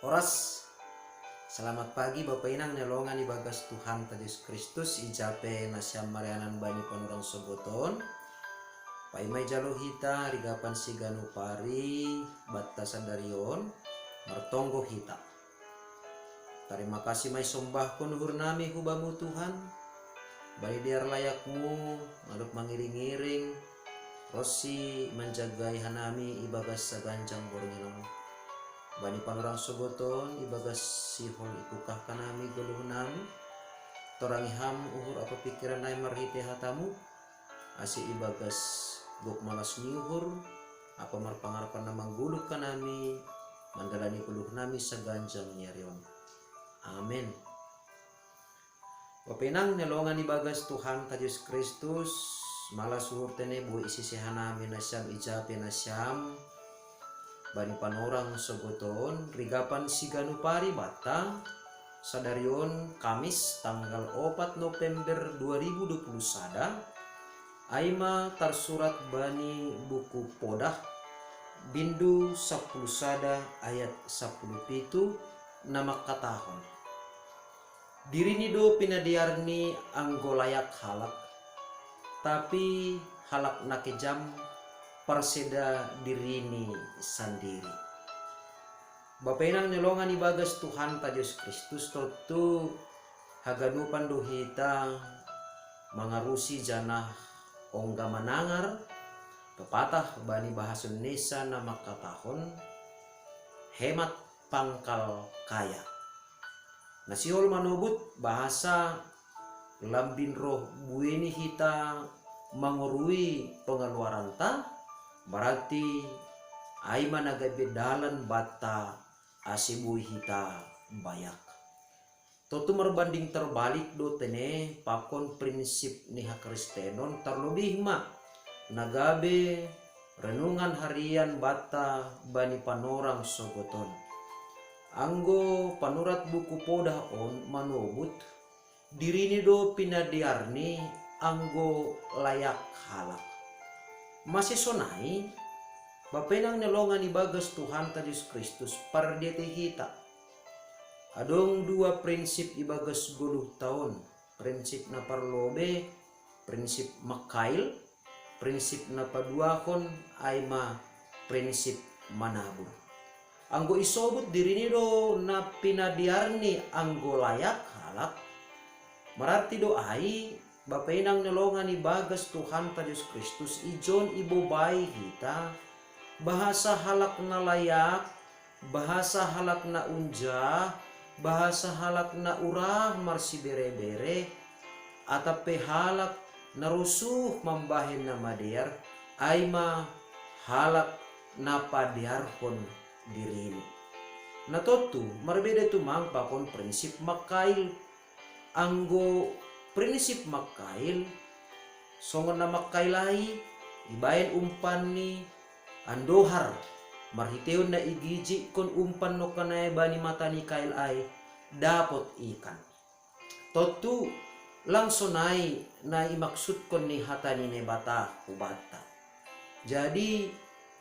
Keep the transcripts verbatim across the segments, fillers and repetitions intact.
Oras. Selamat pagi Bapa Inang nelongan ibagas Tuhan ta Yesus Kristus, ija pe nasiam marianan bani panorang sogot on. Paima ijalo hita rigapan siganup ari batta sadari on, martonggo hita. Tarima kasih ma isombahkon uhur nami hu Bamu Tuhan, bani dear layakMu, na dob mangiring-iring ronsi manjagai hanami ibagas saganjang borngin on. Bani panorang sogot on, ibagas sihol ipungkah hanami goluh nami, torangi Ham uhur ampa pingkiran nami marhitei hataMu, ase ibagas gok malas ni uhur ampa marpangarapan na manggoluh hanami mandalani goluh nami saganjang ni ari on. Amen. Bapa Inang nelongan ibagas Tuhan ta Yesus Kristus, malas uhur tene boi isese hanami nasiam ija pe nasiam bani panorang sogot on, rigapan siganup ari batta sadari on Kamis tanggal opat November dua ribu dua puluh sada, ai ma tarsurat bani buku Podah, bindu sampulu sada ayat sampulu pitu, na mangkatahon: Dirini do pinadearni anggo layak halak, tapi halak na kejam parseda dirini sandiri. Bapa Inang nelongan ibagas Tuhan ta Yesus Kristus, tontu haganupan do hita mangarusi janah ongga manangar pepatah bani bahasa Indonesia na mangkatahon hemat pangkal kaya. Na sihol manobut bahasa lambin roh buei ni hita mangorui pengeluaranta, berarti ai ma na gabe dalan banta ase boi hita bayak. Tontu marbanding terbalik do tene pakon prinsip ni hakristenon, terlebih ma na gabe renungan harian banta bani panorang sogot on. Anggo panurat buku Podah on manobut, dirini do pinadearni anggo layak halak. Mase sonai? Bapa Inang nelongan ibagas Tuhan ta Yesus Kristus, pardiatei hita. Adong dua prinsip ibagas goluhta on, prinsip na parlobei, prinsip mangkail, prinsip na paduahon, ai ma prinsip manabur. Anggo isobut dirini do na pinadearni anggo layak halak, berarti do ai, Bapa Inang nelongan ibagas Tuhan ta Yesus Kristus, ijon ibobai hita bahasa halak na layak, bahasa halak na unjah, bahasa halak na urah marsibere-bere, atap pe halak na rosuh mambahen na madear, ai ma halak na padearhon dirini. Na tontu marbeda tumang pakon prinsip mangkail. Anggo prinsip mangkail, songon na mangkail ai, ibahen umpan ni andohar, marhiteion na igijikkon umpan nongkan ai bani mata ni kail ai, dapot ikan. Tontu lang sonai na imaksudkon ni hata ni Naibata hubanta. Jadi,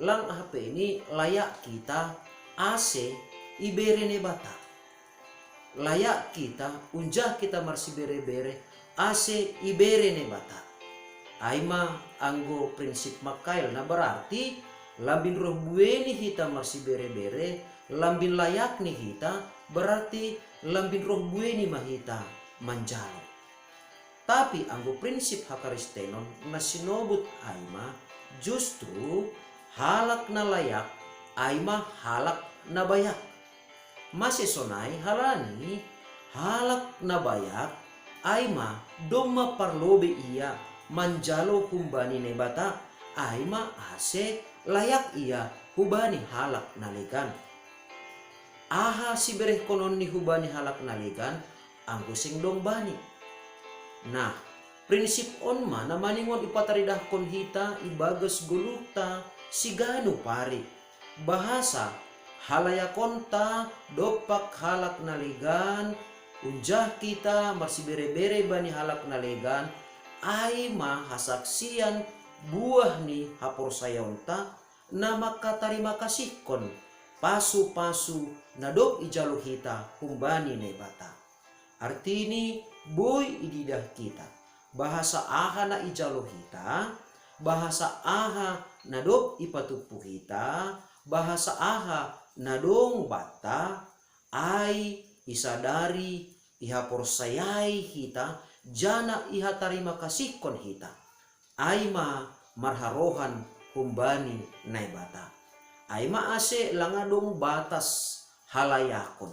lang aha pe ini, layak hita ase ibere Naibata. Layak hita, unjah hita marsibere-bere ase ibere Naibata. Ai ma anggo prinsip mangkail, na berarti lambin roh buei ni hita marsibere-bere, lambin layak ni hita, berarti lambin roh buei ni ma hita manjalo. Tapi anggo prinsip hakristenon na sinobut ai ma, justru halak na layak ai ma halak na bayak. Mase sonai? Halani halak na bayak ai ma domma parlobei ia manjalo humbani Naibata, ai ma ase layak ia hubani halak na legan. Aha siberehkononni hubani halak na legan, anggo seng dong bani? Nah, prinsip on ma na maningon ipataridahkon hita ibagas goluhta siganup ari. Bahasa halayakonta dompak halak na legan, unjah hita marsibere-bere bani halak na legan, ai ma hasaksian buah ni haporsayaonta, na mangkatarima kasihkon pasu-pasu na dob ijalo hita humbani Naibata. Artini, boi ididah kita bahasa aha na ijalo hita, bahasa aha na dob ipatumpu hita, bahasa aha na dong banta, ai isadari, ihaporsayai hita, janah ihatarima kasihkon hita. Ai ma marharohan humbani Naibata. Ai ma ase langa dong batas halayakon.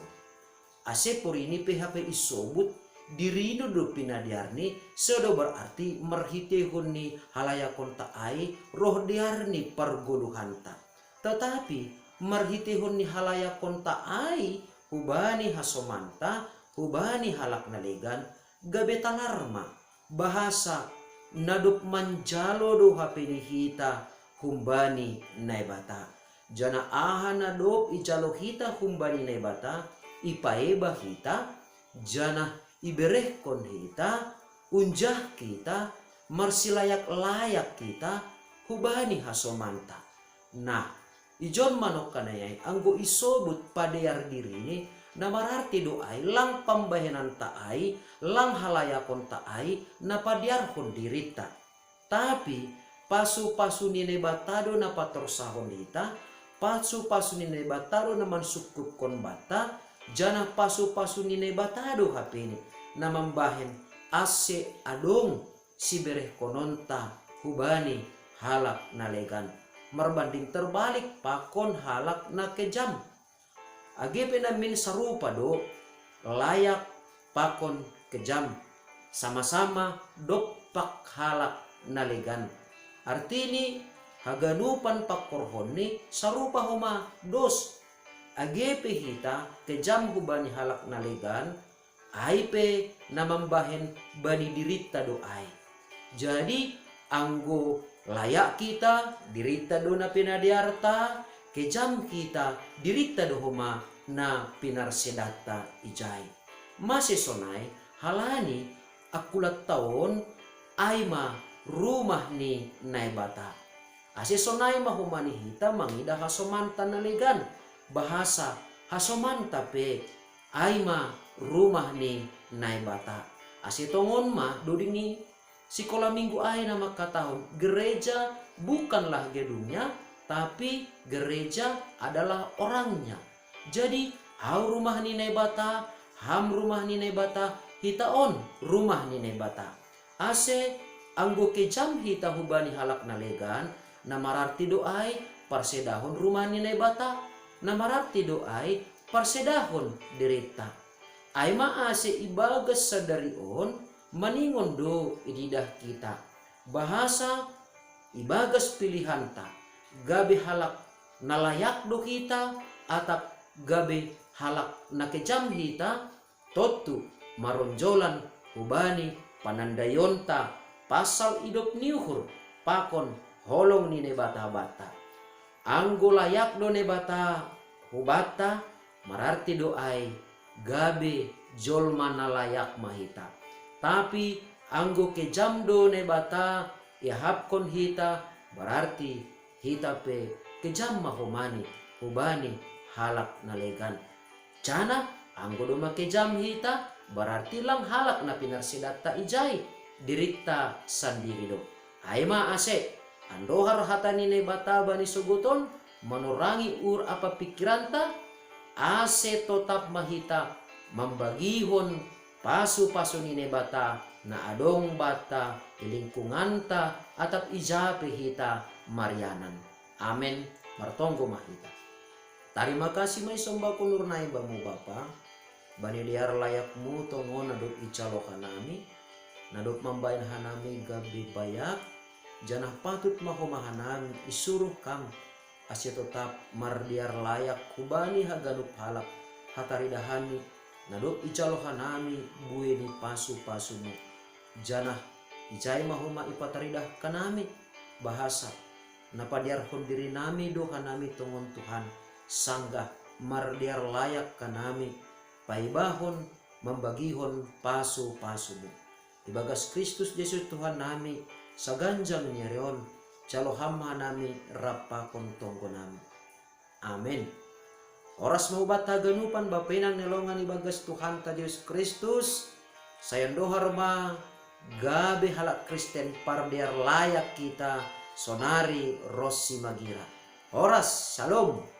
Ase porini pe hape isobut, dirina do pinadearni, sedo berarti marhiteihon ni halayakonta ai roh dearni pargoluhanta. Tetapi marhiteihon ni halayakonta ai, hubani hasomanta, hubani halak na legan, gabe talar ma, bahasa na dob manjalo do hape ni hita humbani Naibata. Janah aha na dob ijalo hita humbani Naibata, ipaeba hita, janah iberehkon hita, unjah hita, marsilayak-layak hita hubani hasomanta. Nah, ijon manongkanai ai, anggo isobut padear dirini, na mararti do ai lang pambahenanta ai, lang halayakonta ai na padearhon dirinta. Tapi pasu-pasu ni Naibata do na patorsahon hita, pasu-pasu ni Naibata do na mansungkupkon banta, janah pasu-pasu ni Naibata do hapeni na mambahen ase adong siberehkononta hubani halak na legan, marbanding terbalik pakon halak na kejam. Age pe namin sarupa do layak pakon kejam, sama-sama dompak halak na legan. Artini, haganupan pangkorhonni sarupa homa dos. Age pe hita kejam hubani halak na legan, ai pe na mambahen bani dirinta do ai. Jadi, anggo layak hita, dirinta do na pinadearta, kejam hita, dirinta do homa na pinarsedanta ijai. Mase sonai? Halani angkulanta on ai ma rumah ni Naibata. Ase sonai ma homa ni hita mangidah hasomanta na legan, bahasa hasomanta pe ai ma rumah ni Naibata. Ase tongon ma doding ni sikola minggu ai na mangkatahon, gereja bukanlah gedungnya, tapi gereja adalah orangnya. Jadi, ahu rumah ni Naibata, ham rumah ni Naibata, hita on rumah ni Naibata. Ase, anggo kejam hita hubani halak na legan, na mararti do ai parsedahon rumah ni Naibata, na mararti do ai parsedahon dirinta. Ai ma ase ibagas sadari on, maningon do ididah hita. Bahasa ibagas pilihanta, gabe halak na layak do hita, atap gabe halak na kejam hita, tontu maronjolan hubani panandaionta pasal idop ni uhur pakon holong ni Naibata banta. Anggo layak do Naibata hubanta, mararti do ai gabe jolma na layak ma hita. Tapi anggo kejam do Naibata iahapkon hita, berarti hita pe kejam ma homani hubani halak na legan. Janah anggo domma kejam hita, berarti lang halak na pinarsedanta ijai, dirinta sandiri do. Ai ma ase, andohar hata ni Naibata bani sogot on, manorangi uhur ampa pikiranta, ase totap ma hita mambagihon pasu-pasu ni Naibata na adong banta i lingkunganta, atap ija pe hita marianan. Amen. Martonggo ma hita. Tarima kasih ma isombahon uhurnami Bamu Bapa, bani dear layakMu tongon na dob ijalo hanami, na dob mambahen hanami gabe bayak, janah patut ma homa hanami isuruh Kam, ase totap mardear layak hubani haganup halak hataridahanni, na dob ijalo hanami buei ni pasu-pasuMu. Janah ijai ma homa ipataridah hanami, bahasa na padearhon dirinami do hanami tongon Tuhan, sanggah mardear layak hanami paibahon mambagihon pasu-pasuMu. Ibagas Kristus Jesus Tuhannami, saganjang ni ari on, jalo Ham hanami rap pakon tonggonami. Amen. Horas ma hubata haganupan bapenang ni longan ibagas Tuhanta Jesus Kristus. Sayon dohar ma gabe halak Kristen pardear layak hita sonari ronsi magira. Horas, shalom.